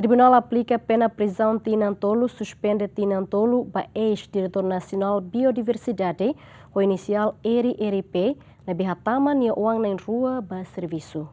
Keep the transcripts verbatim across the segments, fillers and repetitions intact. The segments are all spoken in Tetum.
Tribunál aplika pena prizaun tinan tolu, suspende tinan tolu ba eis-diretór nasionál biodiversidade ho inisiál R R P, ne'ebé hatama nia oan na'in-rua ba servisu.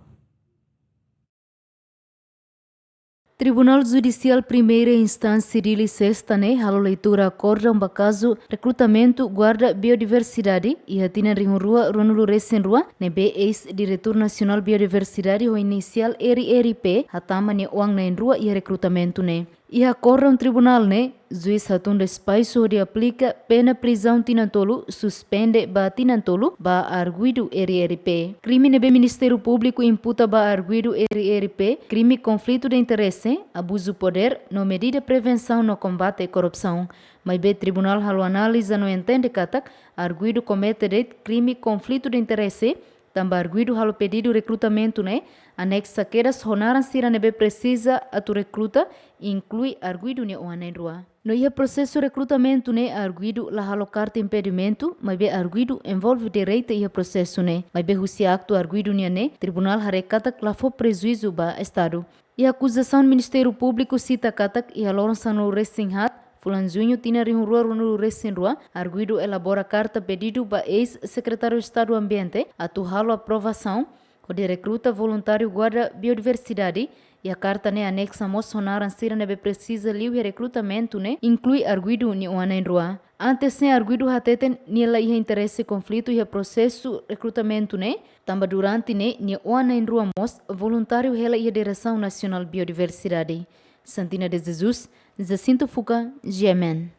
Tribunál Judisiál Primeira Instánsia Dili, Sesta ne'e, halo leitura akórdon ba kazu rekrutamentu guarda biodiversidade iha tinan rihun rua ruanulu resin rua, ne'ebé eis-diretór nasionál biodiversidade ho inisiál R R P hatama nia oan na'in-rua iha rekrutamentu ne'e. Iha akórdon tribunál ne'e, juís hatun despaisu hodi aplika pena prizaun tinan tolu, suspende ba tinan tolu ba arguidu R R P. Krime ne'ebé Ministériu Públiku imputa ba arguidu R R P, krime konflitu de interese, abuzu podér, no medida prevensaun no kombate korrupsaun. Maibé tribunál halo analiza no entende katak arguidu komete de'it krime konflitu de interese, tanba arguidu halo pedidu rekrutamentu ne'e aneksa kedas ho naran sira ne'ebé presiza atu rekruta, inklui arguidu nia oan na'in-rua. No iha prosesu rekrutamentu ne'e arguidu la halo karta impedimentu, maibé arguidu envolve direta iha prosesu ne'e. Maibé husi aktu arguidu nian ne'e, tribunál haree katak la fó prejuízu ba Estadu. Iha akuzasaun Ministériu Públiku sita katak iha loron sanulu resin haat, fulan Juñu tinan rihun rua ruanulu resin rua, arguidu elabora karta pedidu ba eis-Sekretáriu Estadu Ambiente atu halo aprovasaun hodi rekruta voluntáriu guarda biodiversidade. Iha karta ne'e aneksa mós ho naran sira ne'ebé presiza liu iha rekrutamentu ne'e, inklui arguidu nia oan na'in-rua. Antes ne'e arguidu hateten nia la iha interese konflitu iha prosesu rekrutamentu ne'e, tanba durante ne'e nia oan na'in-rua mós voluntáriu hela iha Diresaun Nasionál Biodiversidade. Santina de Jesus, Jacinto Fuca, G M N.